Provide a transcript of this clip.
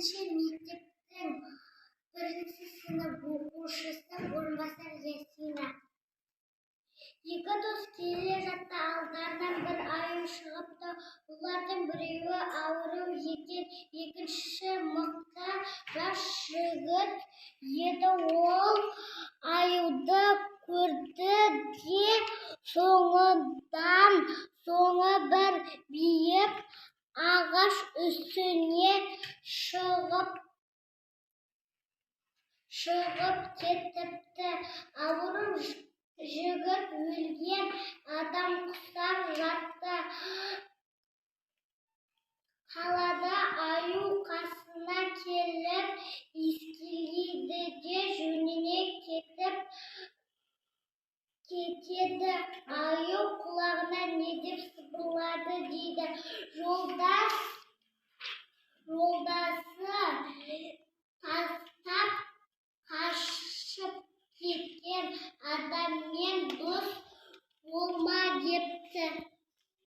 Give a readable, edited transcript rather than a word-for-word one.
Бірінші мектептің бірінші сынып оқушысы Орынбасар Ясина. Екі дос келе жатты, алдарынан бір аю шығыпты. Олардың біреуі ауру екен, екіншісі мықты жас жігіт еді. Ол аюды көрді де, соңынан соңы бір биік ағаш үстіне шығып кетіпті. Ауру жігіт өлген адам құсап жатты қалады. Аю қасына келіп иіскелейді де, жөніне кетеді. Аю құлағына не деп сыбырлады дейді? Жолдасы тастап қашып кеткен адаммен дос